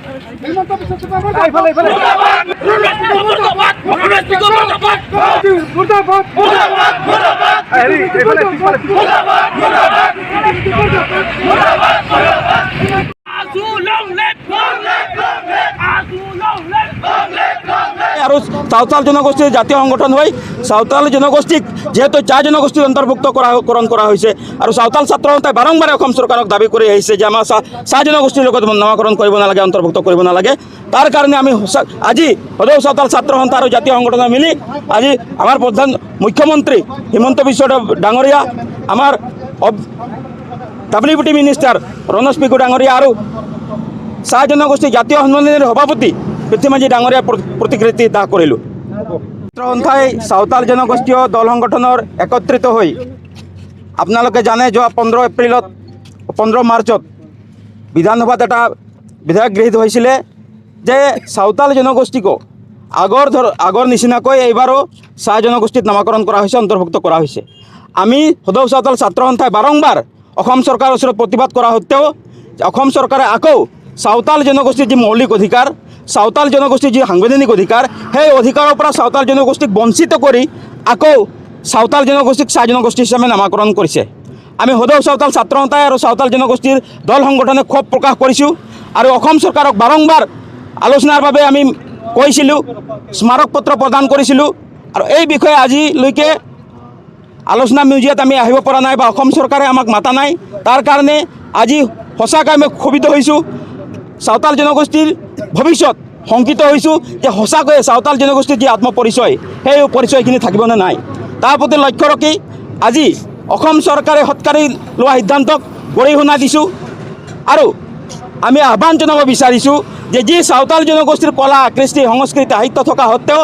হিমন্ত বিশ্ব শৰ্মা মুৰ্দাবাদ। মুৰ্দাবাদ। হেৰি, এইফালে, পিছফালে। মুৰ্দাবাদ। AASU long live! Long live! Long live! AASU long live! Long live! Long live! আৰু চাওতাল জনগোষ্ঠীৰ জাতীয় সংগঠন হৈ চাওতাল জনগোষ্ঠীক যিহেতু চাহ জনগোষ্ঠীৰ অন্তৰ্ভুক্ত কৰা কৰা হৈছে আৰু চাওতাল ছাত্ৰ সন্থাই বাৰম্বাৰে অসম চৰকাৰক দাবী কৰি আহিছে যে আমাৰ চাহ জনগোষ্ঠীৰ লগত নামাকৰণ কৰিব নালাগে, অন্তৰ্ভুক্ত কৰিব নালাগে। তাৰ কাৰণে আমি আজি সদৌ চাওতাল ছাত্ৰ সন্থা আৰু জাতীয় সংগঠনে মিলি আজি আমাৰ প্ৰধান মুখ্যমন্ত্ৰী হিমন্ত বিশ্ব ডাঙৰীয়া, আমাৰ W B T minister Ranoj Pegu ডাঙৰীয়া আৰু চাহ জনগোষ্ঠী জাতীয় সন্মিলনীৰ সভাপতি পৃথ্বী ডাঙৰীয়াৰ প্ৰতিকৃতি দাহ কৰিলোঁ। ছাত্ৰ সন্থাই চাওতাল জনগোষ্ঠীয় দল সংগঠনৰ একত্ৰিত হৈ, আপোনালোকে জানে, যোৱা 15 এপ্ৰিলত, 15 মাৰ্চত বিধানসভাত এটা বিধেয়ক গৃহীত হৈছিলে যে চাওতাল জনগোষ্ঠীকো আগৰ নিচিনাকৈ এইবাৰো চাহ জনগোষ্ঠীত নামাকৰণ কৰা হৈছে, অন্তৰ্ভুক্ত কৰা হৈছে। আমি সদৌ চাওতাল ছাত্ৰ সন্থাই বাৰম্বাৰ অসম চৰকাৰৰ ওচৰত প্ৰতিবাদ কৰা সত্ত্বেও অসম চৰকাৰে আকৌ চাওতাল জনগোষ্ঠীৰ যি মৌলিক অধিকাৰ, চাওতাল জনগোষ্ঠীৰ যি সাংবিধানিক অধিকাৰ, সেই অধিকাৰৰ পৰা চাওতাল জনগোষ্ঠীক বঞ্চিত কৰি আকৌ চাওতাল জনগোষ্ঠীক চাহ জনগোষ্ঠী হিচাপে নামাকৰণ কৰিছে। আমি সদৌ চাওতাল ছাত্ৰ সন্থাই আৰু চাওতাল জনগোষ্ঠীৰ দল সংগঠনে ক্ষোভ প্ৰকাশ কৰিছোঁ আৰু অসম চৰকাৰক বাৰম্বাৰ আলোচনাৰ বাবে আমি কৈছিলোঁ, স্মাৰক পত্ৰ প্ৰদান কৰিছিলোঁ আৰু এই বিষয়ে আজিলৈকে আলোচনা মজিয়াত আমি আহিব পৰা নাই বা অসম চৰকাৰে আমাক মাতা নাই। তাৰ কাৰণে আজি সঁচাকৈ আমি ক্ষোভিত হৈছোঁ। চাওতাল জনগোষ্ঠীৰ ভৱিষ্যত শংকিত হৈছোঁ যে সঁচাকৈয়ে চাওতাল জনগোষ্ঠীৰ যি আত্মপৰিচয়, সেই পৰিচয়খিনি থাকিবনে নাই। তাৰ প্ৰতি লক্ষ্য ৰাখি আজি অসম চৰকাৰে হঠকাৰী লোৱা সিদ্ধান্তক গৰিহণা দিছোঁ আৰু আমি আহ্বান জনাব বিচাৰিছোঁ যে যি চাওতাল জনগোষ্ঠীৰ কলা, কৃষ্টি, সংস্কৃতি, সাহিত্য থকা সত্ত্বেও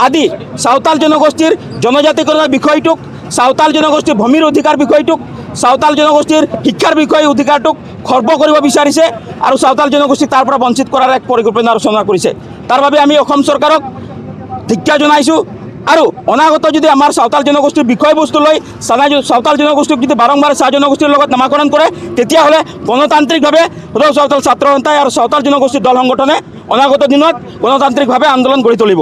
আদি চাওতাল জনগোষ্ঠীৰ জনজাতিকৰণৰ বিষয়টোক, চাওতাল জনগোষ্ঠীৰ ভূমিৰ অধিকাৰ বিষয়টোক, চাওতাল জনগোষ্ঠীৰ শিক্ষাৰ বিষয়ে অধিকাৰটোক খৰ্ব কৰিব বিচাৰিছে আৰু চাওতাল জনগোষ্ঠীক তাৰ পৰা বঞ্চিত কৰাৰ এক পৰিকল্পনা ৰচনা কৰিছে। তাৰ বাবে আমি অসম চৰকাৰক ধিক্কাৰ জনাইছোঁ আৰু অনাগত যদি আমাৰ চাওতাল জনগোষ্ঠীৰ বিষয়বস্তু লৈ চাওতাল জনগোষ্ঠীক যদি বাৰম্বাৰ চাহ জনগোষ্ঠীৰ লগত নামাকৰণ কৰে, তেতিয়াহ'লে গণতান্ত্ৰিকভাৱে সদৌ চাওতাল ছাত্ৰ সন্থাই আৰু চাওতাল জনগোষ্ঠীৰ দল সংগঠনে অনাগত দিনত গণতান্ত্ৰিকভাৱে আন্দোলন গঢ়ি তুলিব।